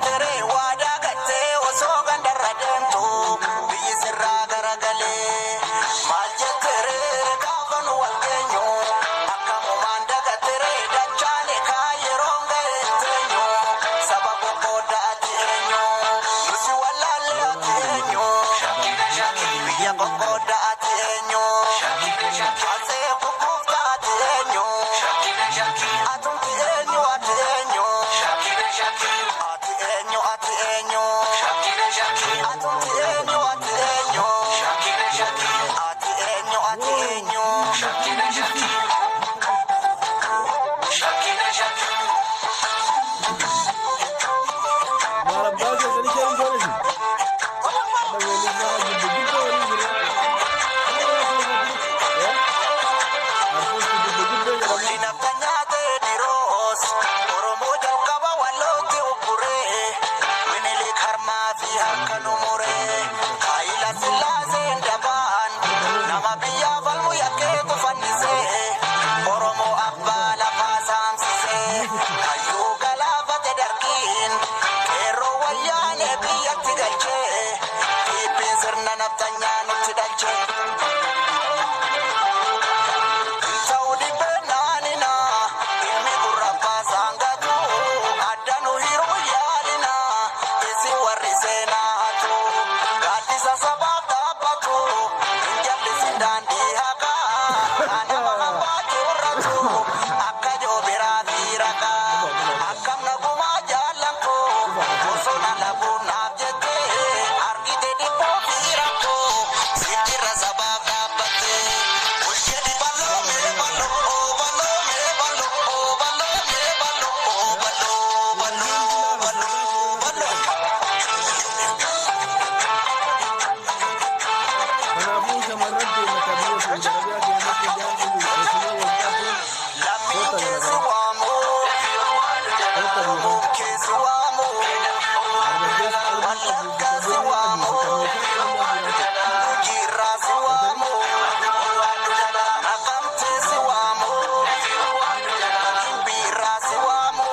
jetteree waadaa gattee osoo gandarra deemtu biyyi sirraa garagalee maal jetteree gaafa nu wal geenyu akkamumaan dagatteree dachaane kaa yeroon ga'e teenyu saba qoqqoodda ati eenyu nusi wallaalle ati eenyu biyya qoqqoodda ati eenyu asee kukkuufta ati eenyu atumti eenyu ati eenyu ati eenyu ati eenyu atumti eenyu ati eenyu ati eenyu ati eenyu. Maal abbaa keessanii isheen goone isin? Hadha weellisaa jibbe jibbe waliin jira. Artisti jibbe jibbe jedhama. Qolli nafta nyaatee dhiroos Oromoo jalqaba wallootti ugguree Minilik harmaa fi harka nu muree Haayila Sillaaseen dabaan nama biyyaa falmu yakkeetu fannisee Oromoo abbaa lafaa saamsisee hayyuu galaafate dargiin qeerroo wayyaanee biyyatti galchee dhiibbiin sirna naftanyaa nutti dhalchee. Saudi benaanina ilmi gurra baasangatu addanu hiruu yaalina isin warri seenaa hatu gaaddisa sabaaf dhaabbatu hin jallisin daandii haqaa nama hambaa curratu akka joobiraa fi raqaa akkam nagumaa jaallan koo bosona lafuun naaf jettee argite dhibboo fi rakkoo sittirra sabaaf dhaabbattee Uljedi ballo me ballo o ballo me ballo o ballo me ballo o ballo ballo ballo ballo. Kanaafuu shamarran keenya kan biyya Saudi Arabiyaa keessatti jaarsi isinii wal qabdu Lammiin koota keessi gara waamu koota biyya kana. keessi waamu Dargaggeessa qalbii qabu Wallaggaa kan si diinii waamu qabu kan meeshaa qalbii jiraatu. Gujiirraa si waamu Naqamtee si waamu Gimbiirraa si waamu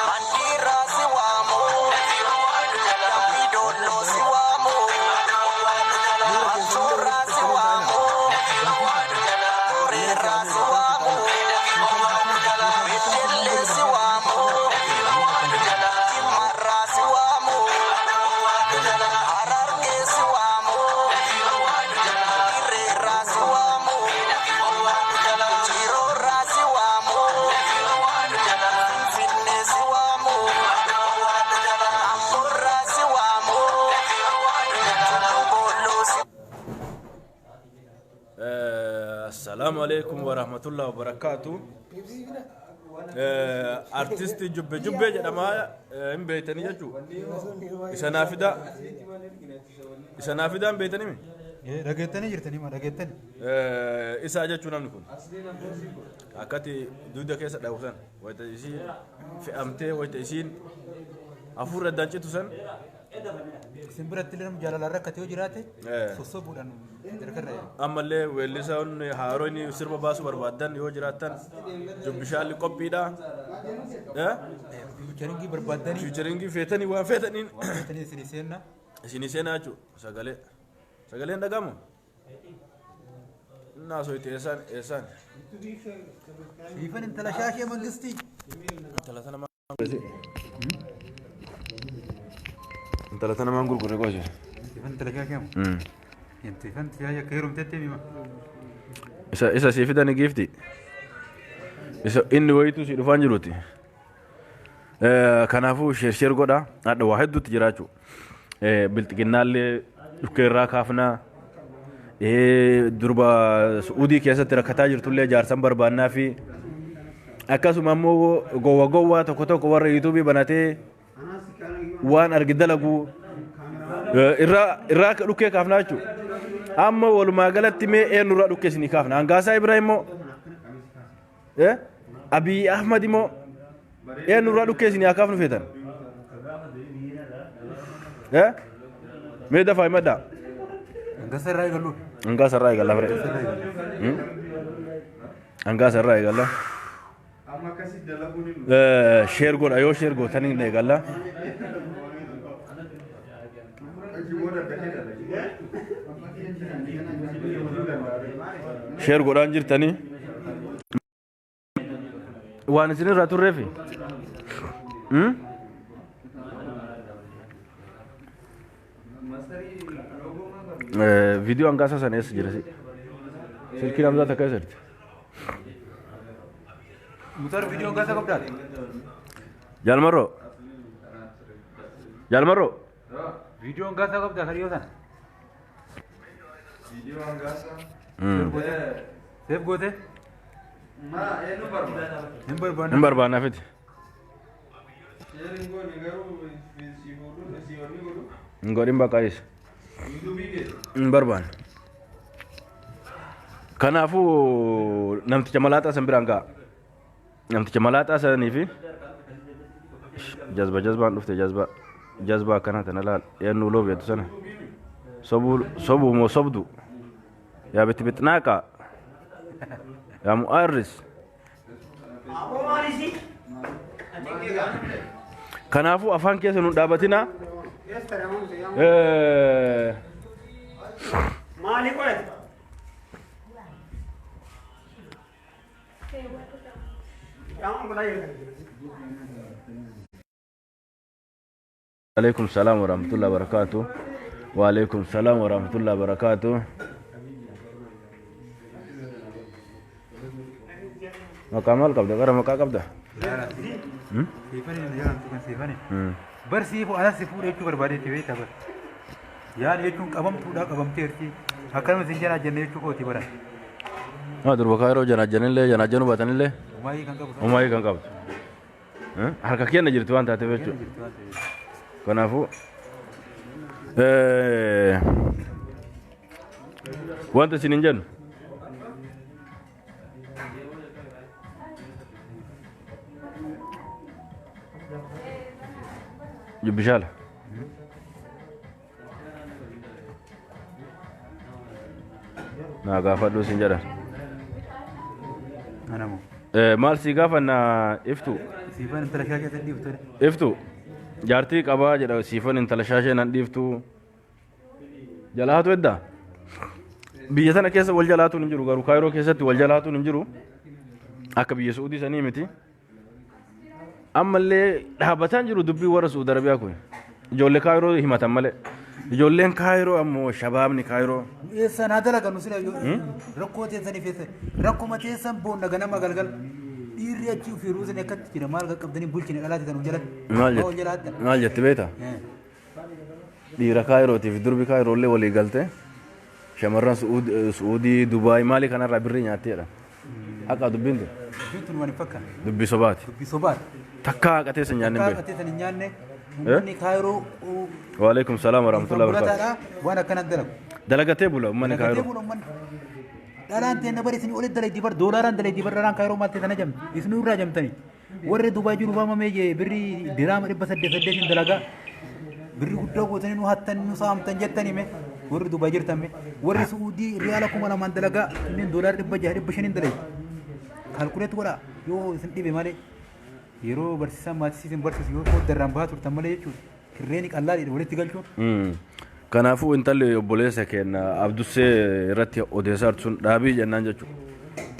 Mandiirraa si waamu Dambiidoolloo si waamu Miira keessan illee Mattuurraa walitti si akkana hin waamu taanaa. Boreerraa si waamu Beddellee si waamu Jimmarraa si waamu Harargee si waamu Dirreerraa si waamu Jiroorraa si waamu Finfinnee si waamu Amboorraa si waamu Tulluu si Assalaamu alaikum warahmatullahi wabarakaatu. Artisti Jubbe Jubbee jedhama hin beektanii jechuudha. Isa naa fidaa. Isa naa fidaa hin beektanii mi? Dhageettanii jirtanii maa dhageettanii? Isaa jechuu namni kun. Akkati dugda keessa dhahu san wayita isiin fe'amtee wayita isiin hafuurra addaan citu san. Isin biratti illee namni jaalalaan rakkate yoo jiraate sossobuudhaan sadarkarra yaa'u. Ammallee weellisaan haaroon sirba baasuu barbaaddan yoo jiraattan Jubbishaalli qophiidha. Fiicharingii barbaaddanii Fiicharingii feetanii waan feetaniin waan feetanii isinii seenna. Isinii seenaa jechuudha. Sagalee. Sagaleen dhagamu? Inni haasofte eessaan eessaan? Siifan intala shaashee mangistii. Intala tana Intala tana maan gurgurre qooshe. Siifan intala shaashee moo? Siifan shaashee akka heerumtetti hima. Isa sii fidani giifti. Isa inni wayituu si dhufaan jiruti. Kanaafuu share share godha. Hadha waa hedduutti jira jechuudha. Bilxiginnaallee dhukkee irraa kaafnaa. Durba Su'uudii keessatti rakkataa jirtullee jaarsan barbaannaa fi akkasuma immoo gowwa gowwaa tokko tokko warra yuutuubii banatee waan argi dalagu irraa akka dhukkee kaafnaa jechuudha. Amma walumaa galatti mee eenyurraa dhukkee isinii kaafna? Hangaasaa Ibrahim moo? Abiy Ahmad immoo eenyurraa dhukkee isinii haa kaafnu feetan? Mee dafaa himadhaa. Hangasa irraa eegallu. Hangaasaa irraa eegalla firee. Hangaasaa irraa eegalla. Share godha, yoo share gootan hin eegalla. Share godhaan jirtanii. Waan isin irraa turreefi. Viidiyoo hangaasaa sana eessa jira? Silkiin Hamzaa takka eessa jirti? Mutar viidiyoo hangaasaa qabdaa? Jaalmarroo. Jaalmarroo. Viidiyoo hangaasaa qabdaa kan dhiyoo sana? Viidiyoo hangaasaa. Seef goote? Maa eenyu barbaada? Hin barbaanne. Hin barbaanna fiti. Sheeriin goone garuu si fuudhu si wanni godhu. Hin godhin bakka isa. Yuutuubii kee. Hin barbaanne. Kanaafuu namticha malaaxaa san biraan ga'a. Namticha malaaxaa sanii fi jazba jazbaan dhufte, jazba jazba akkana tana laal, eenyu loof jettu sana sobuu sobuu moo sobdu yaa bitti bixnaaqa yaa mu'aarris. Kanaafuu afaan keessa nu dhaabatina. Maali qo'ate? Alaikum salam wa rahmatullahi wa barakatuh. Wa alaikum salam wa rahmatullahi wa barakatuh. Maqaa maal qabda? Gara maqaa qabda? Siifani jedhamtu kan siifani. Bar siifu anas si fuudhe jechuu barbaadeetti beekta bar. Yaani jechuun qabamtuudha, qabamteerti. Akkanuma isin janaa jenne jechuu kooti bara. Haa, durba kaayiroo janaajjanillee janaajjanuu baatanillee Umaayii kan qabu. Umaayii kan qabdu. Harka keenya jirti waan taateef jechuudha. Jirti waan ta'eef. Kanaafuu wanta isin hin jennu jubbishaala. Naa gaafadhu isin jedhan. Anamoo. Maal si gaafanna, iftu? Siifan intala shaashee san dhiiftu. Iftu jaartii qabaa jedha, siifan intala shaashee nan dhiiftu. Jalaatu edda. Biyya tana keessa wal jalaatuun hin jiru, garuu Kaayiroo keessatti wal jalaatuun hin jiru. Akka biyya Su'uudii sanii miti. Ammallee dhaabbataan jiru dubbii warra Su'uud Arabiyaa kun. Ijoollee Kaayiroo himatan malee. Ijoolleen Kaayiroo ammoo, shabaabni Kaayiroo. Eessaan haa dalagan nu sila rakkoo teessaniif eessa rakkuma teessan boonna ganama galgal dhiirri achi ofii ruusin akkatti jira, maal qaqqabdanii bulchine dhalaati tanuu jalatti. Maal Ol jette? jalaatti. Maal jette beektaa? Dhiira Kaayirootiif durbi Kaayirooillee walii galte shamarran Su'uudii, Dubaay maalii kanarraa birrii nyaatteedha. Haqa dubbiin tun. Dubbiin tun waan hin fakkaanne. Dubbii sobaati. Dubbii sobaati. Takkaa haqa teessa hin nyaanne hin Akka beeku. teessan hin nyaanne uummanni Kaayiroo Waalaikum salaam wa rahmatullahi wa barakatuh. bulataadha waan akkanaan dalagu. Dalagatee bula uummanni Dalagatee Kaayiroo. bula uummanni. Dhalaan teenna bari isin olitti dalagdi bar, doolaaraan dalagdi bar, dhalaan Kaayiroo maal teessan ajamti isin irraa ajamtani. Warri Dubaay jiru faamamee jee birrii diraama 800 8n dalagaa. Birrii guddaa gootanii nu hattan nu saamtan jettanii mee warri Dubaay jirtan mee, warri Su'uudii riyaala 2000 dalagaa, inneen doolaara 600 500n dalagi. Calculate godhaa yoo isin dhibe malee, yeroo barsiisaan maatisii isin barsiisu yoo qooddarraan bahaa turtan malee jechuudha. Kirreeni qallaaliidha walitti galchuun. Kanaafuu intalli obboleessa keenya Abdussee irratti odeessaa jirtu sun dhaabii jennaan jechuudha.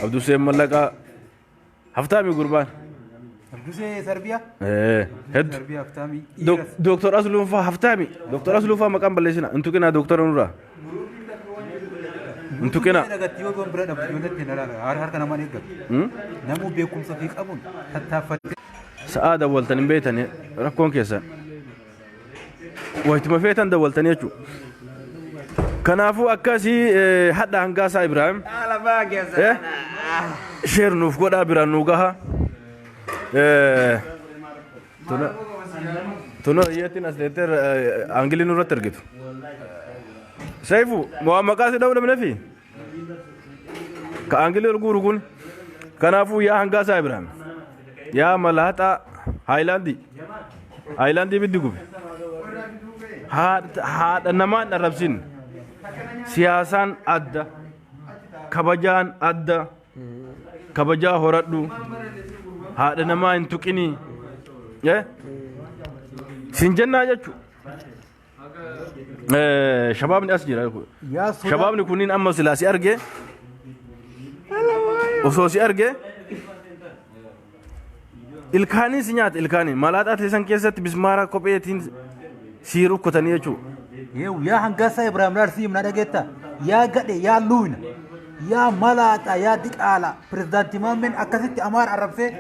Abdusseen mallaqaa haftaami gurbaan. Abdusee Sarbiyaa. Hedduu. Sarbiyaa haftaamii. Dooktor Asluun faa haftaami. Dooktor Asluun faa maqaan balleessina. Hin tuqinaa dooktora nurraa. Hin tuqinaa. Dhagatti yoo bira dhabdu ijoolletti hin dhalaala. Harka namaan eeggatu. Namuu beekumsa ofii qabuun tattaaffatee. Sa'aa dawwaltan hin beektani rakkoon keessan. Wayituma feetan dawwaltanii jechuudha. Kanaafuu akkasii hadha hangaasaa Ibraahim. Share nuuf godhaa, biraan nuu gaha. Tuno iyyeettiin as deettee aangilii nurratti ergitu. Seefu waan maqaa si dha'uu dhabneefi? Ka aangilii ol guuru kun. Kanaafuu yaa hangaasaa Ibraahim. Yaa malaaxaa Haayilaandii. Haayilaandii ibiddi gube. Haadha namaan arrabsin. Siyaasaan adda. Kabajaan adda. Kabajaa horadhu. Haadha namaa hin tuqinii. Sin jennaa jechuudha. Shabaabni as jira. Yaa sodaa. Shabaabni kunniin amma silaa si arge osoo si arge ilkaaniin si nyaata ilkaaniin malaaxaa teessan keessatti bismaara kopheetiin si rukkutanii jechuudha. Yew yaa hangasa Ibrahim Larsii na dhageetta. Yaa gadhe yaa luuyna. Yaa malaaxa yaa diqaala. Pirezidaantii Maammeen akkasitti Amaara arrabsee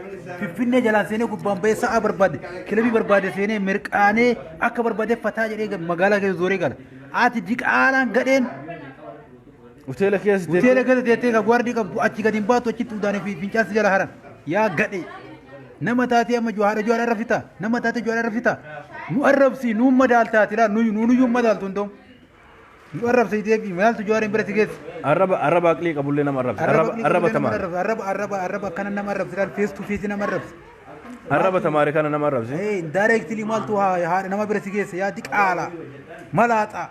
Finfinnee jalaan seenee gubbaan bahee sa'a barbaade kilabii barbaade seenee mirqaanee akka barbaade fataa jedhee magaalaa keessa zooree gala. Ati diqaalaan gadheen Hoteela keessa hoteela keessa teettee kan gwaardii qabdu achi gadi hin baatu achitti udaanii fi fincaansi jala haran. Yaa gadhe. Nama taatee amma haadha Jawaar arrabsita. Nama taatee Jawaar arrabsita. Nu arrabsi nuun madaaltaati laa nuyi nuunuyyuu madaaltu hin ta'u. Nu arrabsi deebi maaltu Jawaariin bira si geesse. Arraba arraba aqlii qabullee nama arrabsa. Arraba arraba tamaare. Arraba arraba arraba akkana nama arrabsi laal face to face nama arrabsi. Arraba tamaare kana nama arrabsi. Ee directly maaltu haadha nama bira si geesse yaa diqaala malaaxa.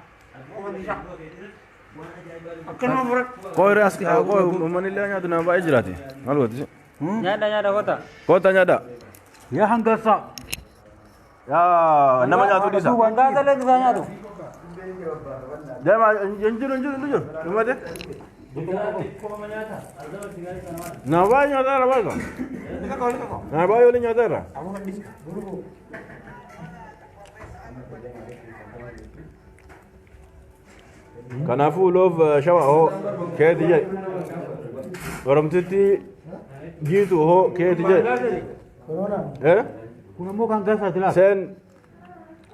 Qoyri as qoy uummanni illee nyaatu nama baay'ee jiraate. Maal gooti? Nyaadha nyaadha kota. Kota nyaadha. Yaa hangasa. Yaa nama nyaatu dhiisa. Hangaasa illee isaa nyaatu. Deema hin jiru hin jiru hin jiru. Dhumate. Nama baay'ee nyaata irra baay'ee. Nama baay'ee waliin nyaata irra. Kanaafuu loof shawa hoo keeti jedhe. Oromtitti jiitu hoo keeti jedhe. Eh? Kun ammoo kan hangasaati laal. Seen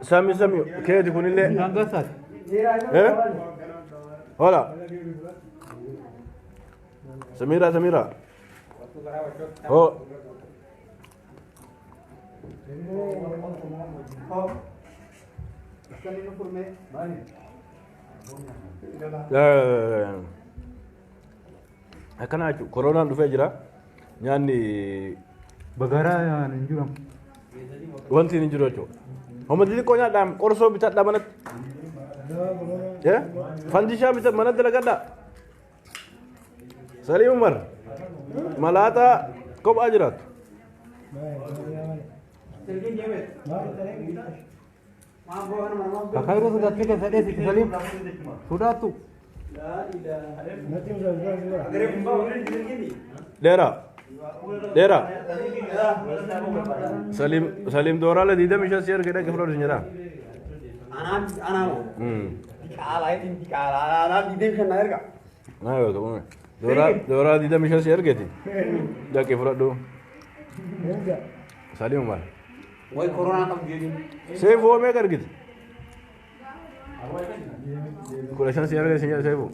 sami sami keeti kunillee. Kan hangasaati. Eh? Hola. Samira Samira. Hoo. Akkana jechuun koronaan dhufee jira. Nyaanni Bagaraa hin jiru. wanti hin jiru jechuudha. Homma xixiqqoo nyaadhaan qorsoo bitadhaa manatti. Fandishaa bita manatti dalagadhaa. Salii Umar malaaxaa kophaa jiraatu. Kakairoo sodaachuu keessa dheessitti saliim. Sodaattu. Dheeraa. Dheeraa. Saliim Saliim Dooraale 25 si erga dhaqe fudhatu jedhaa. Naa yoo ta'u. Dooraa Dooraa 25 si ergeeti. Dhaqe fudhadhu. Saliim Umar. Way koronaa qabdu jechuun. Seefuu hoo meeqa ergite? 15 si erge si jedha seefuu.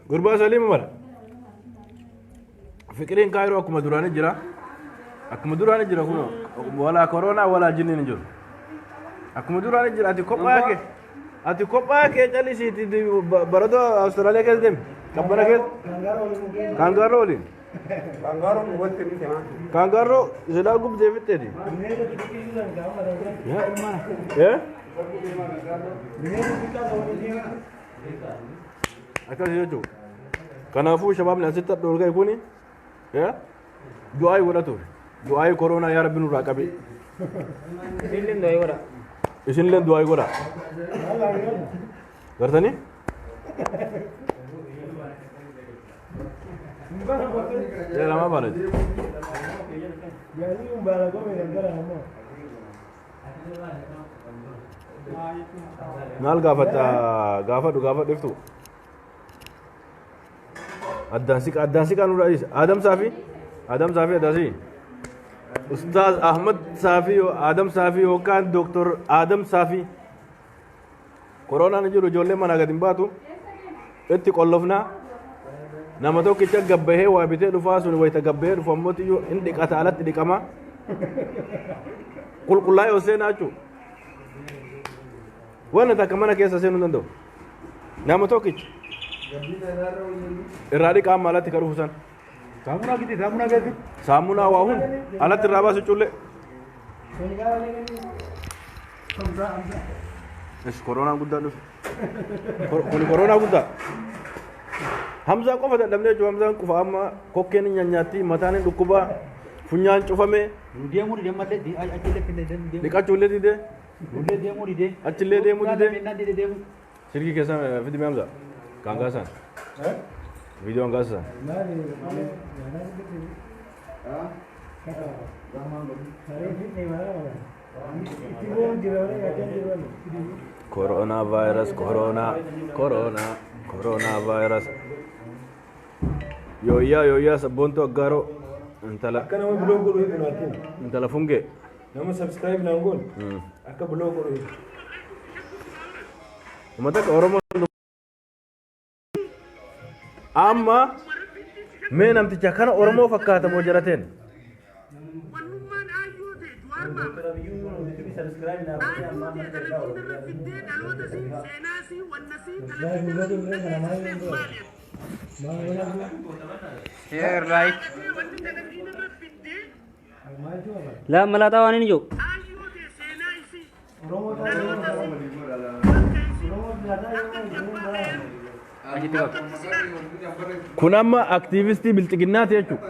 Gurbaa Saliim Umar. Fiqiriin Kaayiroo akkuma duraanii jira. Akkuma duraanii jira kun walaa koronaa walaa jinniin hin jiru. Akkuma duraanii jira ati kophaa kee ati kophaa kee calisiiti baratoo Awustiraaliyaa keessa deemi. Qabbana keessa. Kaangaaroo waliin. Kaangaaroo silaa gubdee fixxeeti. Eh? Akkas jechuudha. Kanaafuu shabaabni asitti dhoorgee kuni du'aa godhatu. Du'aa koronaa yaa rabbi nurraa qabi. Isinillee du'aa godha. Isinillee du'aa godha. Gartanii? Lama bareeda. Maal gaafata gaafadhu gaafadhu iftu. Addaan siqa addaan siqa nurraa dhiisa. Adam Saafi Adam Saafi addaasii. Ustaaz Ahmad Saafi Adam Saafi yookaan Dooktor Adam Saafi. Koronaan jiru ijoollee manaa gadi hin baatu. Itti qollofnaa. Nama tokkicha gabbahee waa bitee dhufaa sun wayita gabbahee dhufu ammoo iyyuu hin dhiqata alatti dhiqama. Qulqullaa'ee ol seenaa jechuudha. Wanna takka mana keessa seenuu hin danda'u. Nama tokkicha. Irraa dhiqaa amma alatti ka dhufu san. Saamunaa gidi saamunaa geessi. Saamunaa waa hundi alatti irraa baasu cullee. Ish koronaan guddaa dhufe. Kuni koronaa guddaa. Hamzaa qofa dadhabnee jechuudha. Hamzaan qufa amma kokkeen hin nyaanyaatti, mataan hin dhukkubaa, funyaan cufame, Nu deemuu didee mallee achillee finne deemuu. Dhiqachuullee didee, Nullee deemuu didee. Achillee deemuu didee. Minnaan didee deemuu. Silkii keessa fidime Hamza. Kan gaasaan. Viidiyoo hangaasaan. Corona virus, corona, corona, corona virus. Yooyyaa yooyyaa sabboontuu aggaaroo intala Akka nama block godhu hedduu naatti himi. Intala fungee. Nama subscribe naan goone akka block godhu hedduu. Uummata akka Oromoo amma mee namticha kana Oromoo fakkaata moo jarateen? Wannummaan aayyoo ta'e Jawaar Mahammad. Aayyoo ta'e televizyiina irra fiddee dhaloota sii seenaa sii wanna sii televizyiina irra nu dhageessifteef maali ati? Share like. Haadha tee wanni televizyiina irra fiddee Laa malaaxaa waan inni jiru. aayyoo ta'e seenaa isii dhaloota sii bakka isii akka itti abbaa ta'eeru Achitti qabu. akka itti si arge. Kun amma aktiivistii bilxiginnaati jechuudha.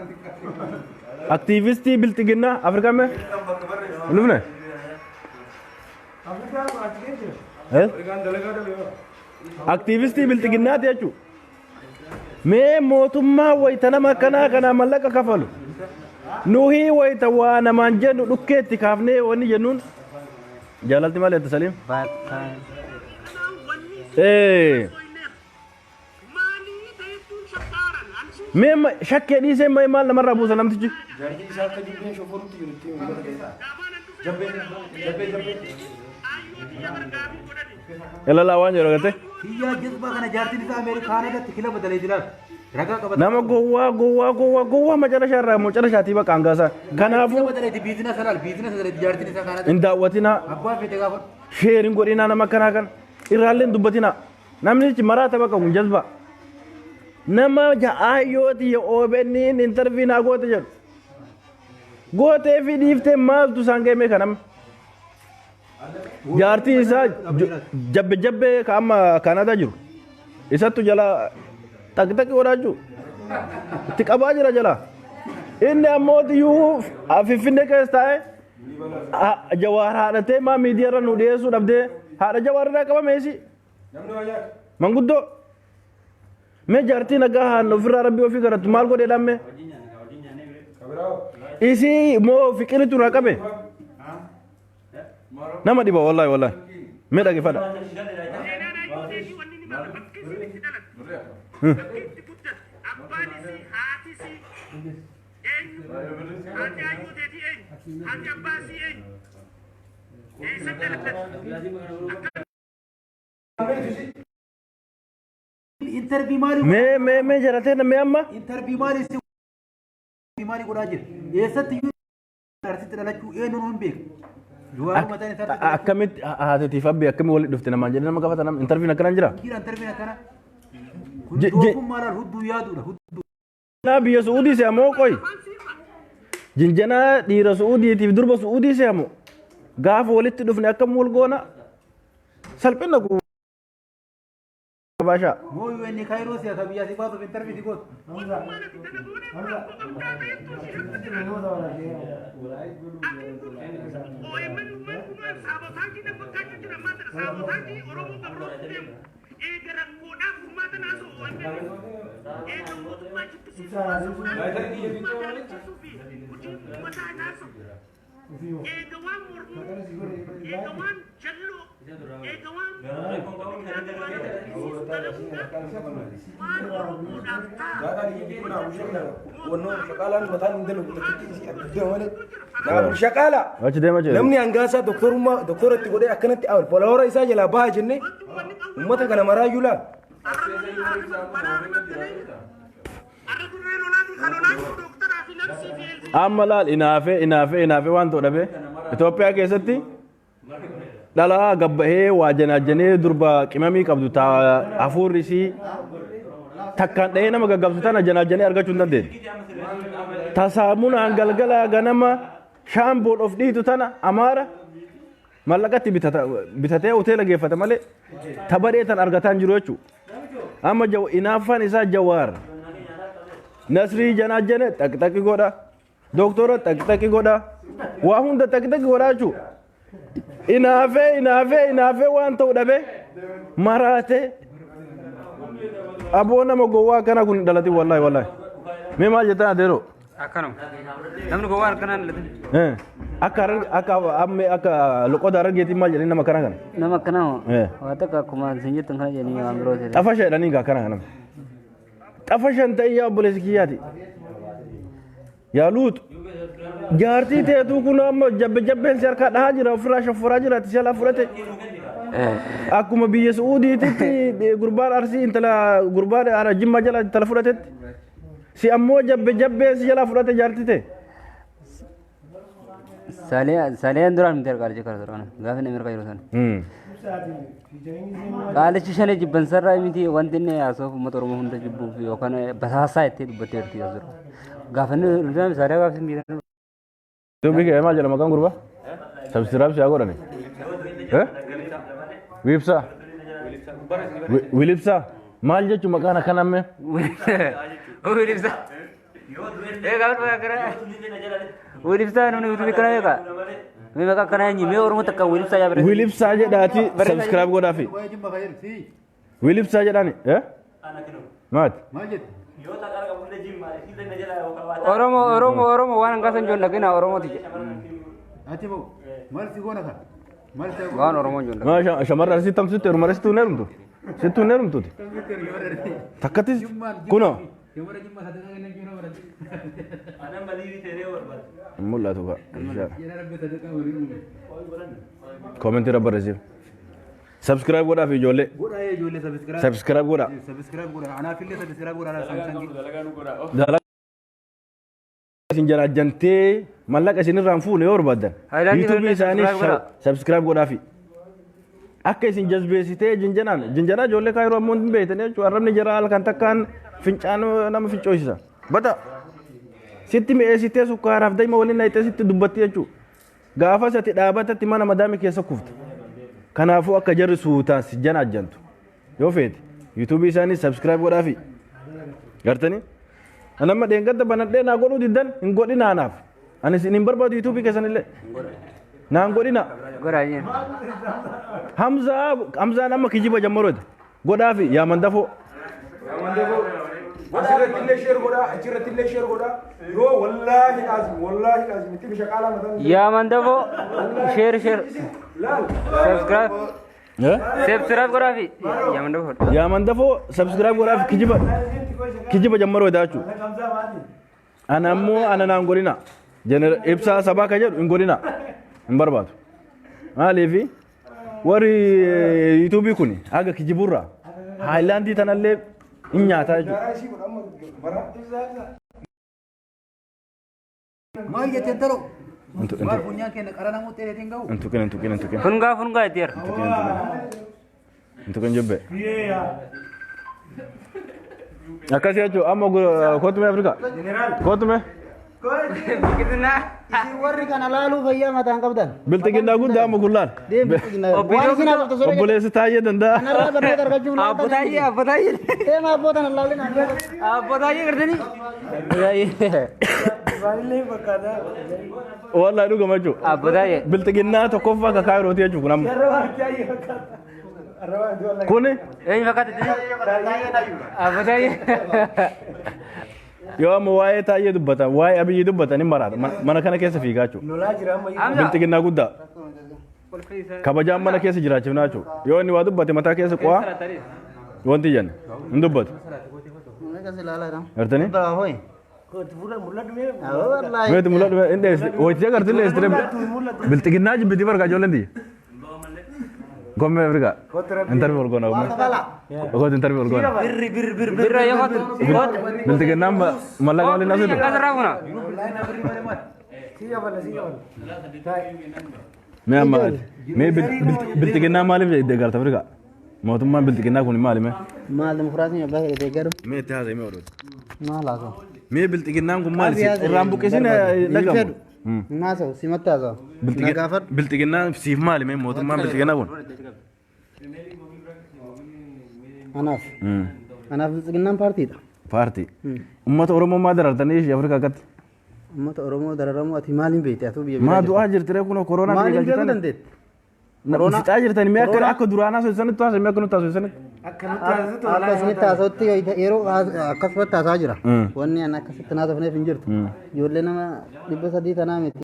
Aktiivistii bilxiginnaa Afrikaan mee? Hin dhufne? Eh? Aktiivistii bilxiginnaati jechuudha. Mee mootummaa wayita nama akkanaa kanaa mallaqa kafalu. Nuhii wayita waa namaan jennu dhukkeetti kaafnee wanni jennuun jaalalti maal jette Saliim? Bakka. Ee. Mee amma shakkee dhiisee mee maal namarraa buusa namtichi? Jaartii isaa akka jibbeen shoforutti jiru itti himu. Jabbee jabbee jabbee. Ilalaa waan jedhu agartee? Kiyyaa jazbaa kana jaartiin isaa Ameerikaanadatti kilaba dalee jiraatu. Ragaa qabata. Nama gowwaa gowwaa gowwaa gowwaa macarashaa irraa macarashaatii baqa hangaasaa. Kanaafuu Kilaba daleeti biizina salaal biizina daleeti jaartiin isaa Kaanada. Hin daawwatinaa. Abbaa feete gaafa. Sheer hin godhinaa nama akkanaa kana. Irraallee hin dubbatinaa. Namnichi maraata baqa kun jazbaa. Nama ja'aayyooti OBN intervii naa goote jedhu. Gootee fi dhiiftee maaltu isaan ga'e mee kanama. Jaartii isaa jabbe jabbee ka amma Kaanaadaa jiru. Isattu jala xaqxaqi godhaa jiru. Itti qabaa jira jala. Inni ammoo iyyuu Finfinnee keessa taa'ee Jawaar haadhatee maa miidiyaa irra nu dhiyeessuu dhabdee haadha Jawaar irraa qabame isi. Manguddoo. Mee jaartii nagaa haan ofirraa rabbii ofii kadhattu maal godhee dhamme? Isii moo fiqiritu irraa qabe? Nama dhiba wallahi wallahi. Mee dhaggeeffadha. Seenaan hayyooteetii wanni inni bakka bakki isiin itti dhalatte, bakki itti guddatte, abbaan isii, haati isii eenyu, haati hayyooteetii eenyu, haati abbaa isii eenyu, eessa dhalatte, akka Intervii maali? Mee mee mee jaratee mee amma? Intervii maali si maali godhaa jira? Eessatti iyyuu arsitti dhalachuu eenyuun hin beeku. Jawaar mataan isaa arsitti dhalachuu. Akkamitti haatetiif abbi akkamitti walitti dhufte namaan jedhee nama gaafata nama interviin akkanaan jira. Jira interviin akkana. Kun doofummaa laal hudduu yaaduudha hudduu. Jinjanaa biyya Su'uudii se'amoo qoy. Jinjanaa dhiira Su'uudiitiif durba Su'uudii se'amoo gaafa walitti dhufne akkam wal goona salphina kun. Baashaa. Moo yoo inni kaayiroo si'a ka biyyaa si baasuuf intervii si gootu. OMN uumaan saabotaajii na fakkaachuu jira maal saabotaajii Oromoo gabroomsuu deemu. Eega rakkoodhaaf furmaata naasoo OMN eega mootummaa jibbisiisuu haasa'uudhaan mootummaa jaalachiisuu fi hojii uummataa naasoo. Eega waan mormuu, eega waan jalloo, eega waan biqilaa jibbisiisu dalaguudhaan waan Oromoodhaaf ta'a. Shaqaala. Achi deema jee. Namni hangaasaa doktorummaa doktora itti godhee akkanatti awwal follower isaa jalaa baha jennee uummata kana maraayyuu laal. Amma laal inaafee inaafee inaafee waan ta'u dhabee Itoophiyaa keessatti dhalaa gabbahee waa janaajjanee durba qimamii qabdu taa hafuurri isii takkaan dhahee nama gaggabsu tana janaajjanee argachuu hin dandeenye. Ta saamunaan galgala ganama shaamboon of dhiitu tana amaara mallaqatti bitatee hoteela geeffata malee ta badhee tan argataa hin jiru jechuudha. Amma inaaffaan isaa Jawaar. Nasrii janaa jane xaqxaqi godha. Doktora xaqxaqi godha. Waa hunda xaqxaqi godha jechuudha. Inaafee inaafee inaafee waan ta'u dhabe maraate. Aboo, nama gowwaa akkana kun dhalati, wallahi wallahi. Mee maal jettan, adeeroo? Akkanuma. Namni gowwaan akkanaan dhalatin. Akka amme akka loqoda Harargeetiin maal jedhanii nama kana kana? Nama akkanaa hoo? Eh. Waa takka akkuma isin jettan kana jedhanii waan biroo ta'e. Xafasha jedhanii gaa kana kana. Xafashan ta'e yaa obboleessi kiyyaati. Yaa luuxu. Jaartii teetuu kun amma jabbe jabbeen si harkaa dhahaa jira, ofirraa shaffaraa jira, ati jalaa fudhate. Akkuma biyya Su'uudiititti gurbaan Arsii intala gurbaan Jimmaa jala intala fudhatetti. Si ammoo jabbe jabbeen si jalaa fudhate jaartii ta'e. Saleen duraan miti qaalichi kana duraan gaafa inni Ameerikaa jiru sana. Qaalichi shanii jibbansarraa miti, wanti inni haasa'uuf uummata Oromoo hunda jibbuuf yookaan basaasaa itti dubbattee jirti as dura. Gaafa inni dhufee Salee gaafa isin biyya Dubbii kee maal jedha maqaan gurbaa? Subscribe si haa godhani. Eh? Wiibsaa. Wilibsaa. Maal jechuun maqaan akkana ammee? Wilibsaa. Ee, gaafa dhugaa gara. Wilibsaa namni yuutuubii kana beekaa? Mee maqaa akkanaa eenyu? Mee Oromoo takka Wilibsaa yaa barreessa. Wilibsaa jedhaati subscribe godhaafi. Waa'ee Jimma fayyadu si. Wilibsaa jedhaani. Eh? Maati? Maal jette? Oromoo, Oromoo, Oromoo waan hangaasa hin joon dhagina Oromooti jedha. Ati ba'u. Maal si goona kan? Maal si goona? Waan Oromoo hin joon dhagina. Maa shamarran sitti tamsitti heerumare, sittuu hin heerumtu. Sittuu hin heerumtuuti. Takkattis kunoo. Shamara Jimma sadaqaa kennan jiru barate. Hin mul'atu kaa. Jala Rabbi sadaqaa waliin uume. Koomentii irra barreessiif. Subscribe godhaaf ijoollee. Godhaa ijoollee, subscribe. Subscribe godhaa. Subscribe godhaa. Anaafillee subscribe godhaa Samsung. Dalagaa isin jaraajjantee mallaqa isin irraan fuune yoo barbaaddan. Haayilaandii Yuutuubii isaanii subscribe godhaa. Subscribe godhaafi. Akka isin jazbeessitee jinjanaan jinjanaa ijoollee kaayiroo ammoo hin beektan jechuudha. Arrabni jara halkan takkaan fincaan nama fincooysisa. Bata sitti mi'eessitee sukkaaraaf daa'ima waliin naqxee sitti dubbatti jechuudha. Gaafas ati dhaabatatti mana madaami keessa kufta. Kanaafuu akka jarri suutaan si janaajjantu yoo feete yuutuubii isaanii subscribe godhaafi. Gartanii? Anamma dheengadda banadhee naa godhuu diddan, hin godhina anaaf. Ani isin hin barbaadu, yuutuubii keessan illee. Naan godhina. Godhaa jeen. Hamzaa, Hamzaan amma kijiba jammarooti. Godhaafi yaa mandafoo. Asirratti illee share godhaa, achirratti illee share godhaa. Yoo wallaahi dhaazim, wallaahi dhaazim, itti bishaqaalaa mataan. Yaa mandafoo, share, share. Laal. Subscribe. Eh? Subscribe godhaafi. Yaa mandafoo. Yaa mandafoo, subscribe godhaafi, kijiba kijiba jammaroo jechuudha. Ana ammoo ana naan godhina. Jenera ibsaa sabaa ka jedhu hin godhina. Hin barbaadu. Maaliifi warri yuutuubii kun haga kijiburraa haayilaandii tanallee hin nyaataa jechuudha. Daaraa isii godha amma bara. Maal jetteen taroo? Intu Maal funyaan keenya qara namoota dheereetiin gahu? Hin tuqin, hin tuqin, hin tuqin. Fungaa fungaa itti jira. Hin tuqin, hin tuqin. Hin tuqin jibbe. Akkasii jechuudha amma kootu mee Afrikaa. Kootu mee. Biqiltinaa. Isin warri kana laaluu fayyaa mataan qabdan. Bilxiginnaa guddaa amma kun laal. Deem bilxiginnaa. Waan isin haasoftu sirrii. Obboleessi taa'ee danda'a. Kanarraa barnoota argachuuf Abbo Taayyee, Abbo Taayyee. Deema abboo tana laalin. Abbo Taayyee gartanii. Wallahi dhugama jechuudha. Abbo Taayyee. Bilxiginnaa tokkoffaa ka kaayirooti jechuudha kun amma. Kuni Eenyu fakkaata? Abbo Taayyee. yoo amma waa'ee taa'ee dubbatan, waa'ee Abiyyi dubbatan hin maraata. Mana kana keessa fiigaa jechuudha. Hamza. Bilxiginnaa guddaa. Kabajaan mana keessa jiraachifnaa jechuudha. Yoo inni waa dubbate mataa keessa qo'aa wanti jenne hin dubbatu. Gartanii? Meeti mul'atu hin dheessi. Hojicha gartee dheessitee bilxiginnaa jibbitii bargaa ijoolleen tiyya. Gommee Afrikaa. Interview ol goona gommee. Gooti interview ol goona. Birra yoo kootu. Kootu. Bilxiginnaan mallaqa waliin asitu. Kasarraa kuna. Mee amma mee bilxiginnaa maaliif deeggarta Afrikaa? Mootummaan bilxiginnaa kun maali mee? Maal dimokiraasiin abbaa fedhe deeggaru? Mee itti haasa'e, mee oduuti. Maal haasa'u? Mee bilxiginnaan kun maali? Irraan buqqisin dhagamu. Hin haasa'u, simatti haasa'u. Na gaafadhu. Bilxiginnaan siif maali mee mootummaan bilxiginnaa kun? Anaaf. Anaaf biltsiginnaan paartiidha. Paartii. Uummata Oromoo maa darartanii ishee Afrikaa akkatti? Uummata Oromoo dararamuu ati maaliin beekte atuu biyya Maa biraa du'aa jirti ree kunoo koronaa jirta. Maaliin biyya beekuu galchitan? dandeette? Fixaa jirtani mee akka Koronaa- akka duraanaa soosanitti haasa'e mee akka nutti haasa'e Akka isinitti haasa'utti yeroo akkasumatti haasa'aa jira. Wanni ani akkasitti naasofneef hin jirtu. Ijoollee nama 300 tanaa miti.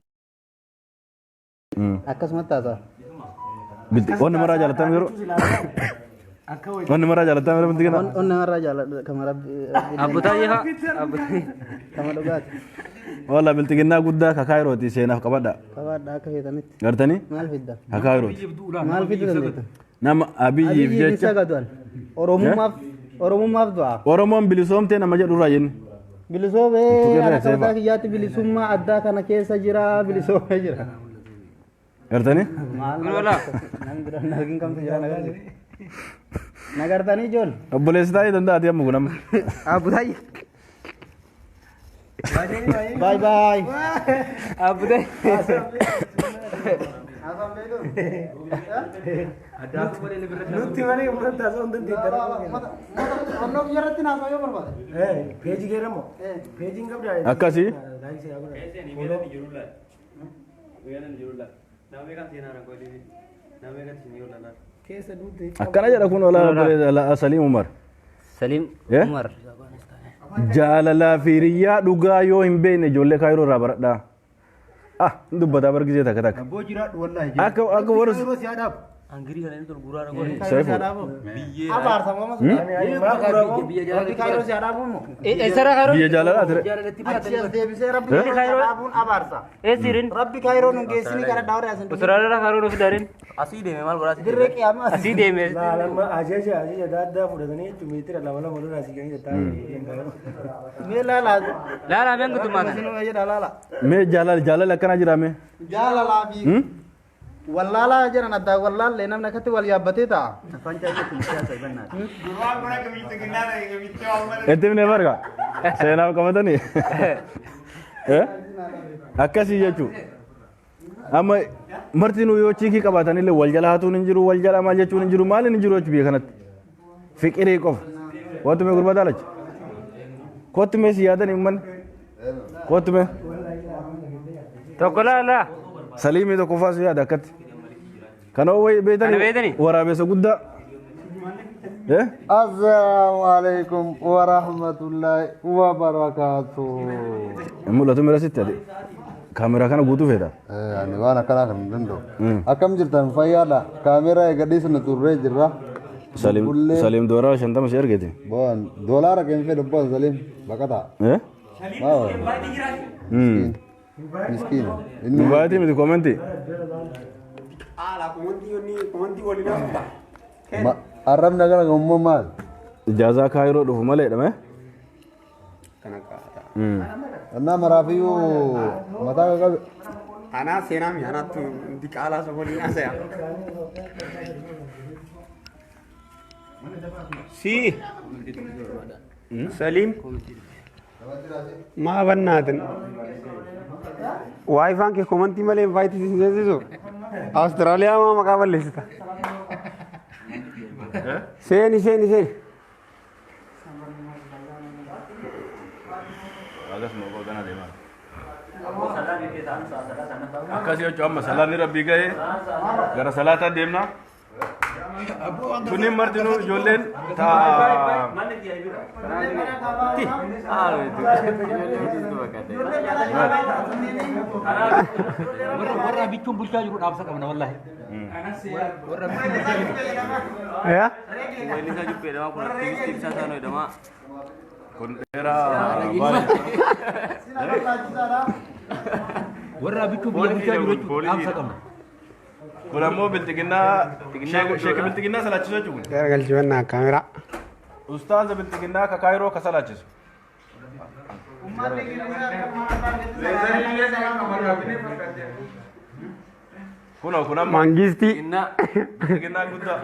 Akkasumatti haasa'a. Wanni maraa jaalatame yeroo wanni maraa jaalatame yeroo binti kana. Onni namarraa jaaladha kama rabbi. Abbotaa haa abbotaa. Kama dhugaati. Walla biltiginnaa guddaa kakaa yerooti seenaaf qabadha. Qabaadha akka feetanitti. Gartanii Maal fidda? kakaa yerooti. Maal fiduu dandeetta? Nama Abiyyiif Abiyyiif jecha sagadu Oromummaaf Oromummaaf du'a. Oromoon bilisoomtee nama jedhu irraa jenni. Bilisoomee Tuqirree ana seefa. mataa kiyyaatti bilisummaa addaa kana keessa jira bilisoomee jira. Gartanii? Maal Kun oolaa? namni biraan argin kamtu jira nagartanii. Nagartanii ijoollee. Obboleessi taa'ee danda'aati amma kun amma. Abbotaa. Bye bye. Abbotaa. Nutti malee uummata haasa'uu hin dandeettan. Onnoo biyya irratti naasoo yoo barbaade. Peejii keeramoo? Peejiin qabdaa? Akkasii. Keessa duute. Akkana jedha kun olaa obboleessa Saliim Umar. Saliim Eh? Umar. Jaalalaa fi hiriyyaa dhugaa yoo hin beekne ijoollee kaayiroo irraa baradhaa. Ah, hin dubbataa bargisee takka takka. Abboo jiraadhu wallaahi. Akka akka warra Yeroo si haadhaaf. Angirii kana inni tolguraa rakkoo. Seefu. Abaarsa mooma sun. Rabbi kaayiroo si haadhaabu immoo. Eessarraa kaayiroo? Biyya jaalalaa ture. Achi as deebisee rabbi kaayiroo si haadhaabuun abaarsa. Eessirin? Rabbi kaayiroo nun geessini kana daawwate asin. Usuraarraa kaayiroo nuuf daarin? Asii deeme maal godhaa asii Dirree qiyaamaa Asii deeme. Laalama ajaja ajaja adda addaa fudhatanii jechuun meetira lama lama lolaa si ganii taa'ee. Mee laala. Laalaa mee guutummaa kana. Isinuma jedha laala. Mee jaalala jaalala akkanaa jira mee? Jaalalaa fi wallaalaa jedhan addaa wallaallee namni akkatti wal yaabbatee taa'a. Itti himnee barga. Seenaaf qabatanii. Eh? Akkasii jechuudha. Amma martinuu yoo chiikii qabaatanillee wal jala hatuun hin jiru, wal jala maal jechuun hin jiru, maaliin hin jiru jechuudha biyya kanatti. Fiqirii qofa. Kottu mee gurbaa daalacha. Kottu mee si yaadan hin manne. Kottu mee. Tokko laalaa. Saliimii tokkoffaa si yaada akkatti. Kana wayi Kana beektanii beektanii? waraabessa guddaa. Eh? Assalamu alaikum wa rahmatullahi wa barakatuh. Hin mul'atu mira sitti ati. Kaameraa kana guutuu feeta. Ani waan akkanaa kan hin danda'u. Akkam jirtan fayyaadha. Kaameraa eegadhiisnu turree jirra. Saliim Bullee. Saliim $50 si ergeeti. Boon doolaara keenya fedhu boon Saliim baqataa. Eh? Maa miskiina. Inni Dhugaatii miti koomentii. Arrabni akkana kan immoo maal? Ijaazaa kaayiroo dhufu malee dhame. Annaa maraafiyyuu mataa qaqqabe. Anaa seenaa mi anaattu diqaalaa sokolii haasaya. Si. Salim. Maa bannaatin. Waayifaan kee komantii malee invaayitii si seensisu. Awustiraaliyaa maa maqaa balleessita. Seeni seeni seeni. Akkasii jechuun amma salaanni rabbii ga'ee gara salaataa deemna. Kunniin martinuu ijoolleen taa Warra warra bichuun bulchaa jiru dhaabsa qabna wallaahi. Warra bichuun bulchaa jiru. Yaa. Weellisaa Jubbee kun aktivistii ibsaa taanoo jedhama. Kun dheeraa baay'ee. Warra bichuun biyya bulchaa jiru jechuudha dhaabsa qabna. Kun ammoo bilxiginnaa sheeka bilxiginnaa salaachisu jechuudha. Garagalchifannaa kaameraa. Ustaaza bilxiginnaa ka kaayiroo ka salaachisu. Kunoo kun amma Mangistii. bilxiginnaa guddaa.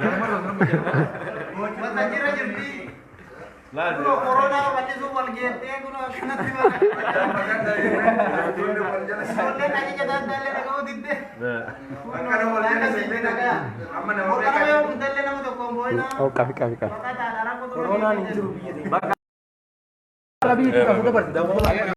Wanta jira jirti. Laal. Koronaa bal'isuuf wal geettee kun akkanatti Ijoolleen ajaja adda addaa illee dhaga'uu didde. Amma nama yoo hundallee nama tokkoon boo'inaa. Oh, qabi qabi qabi. Baqataadha rakkoo Koronaan hin jiru biyya teenya. Biyya itti dabarsi.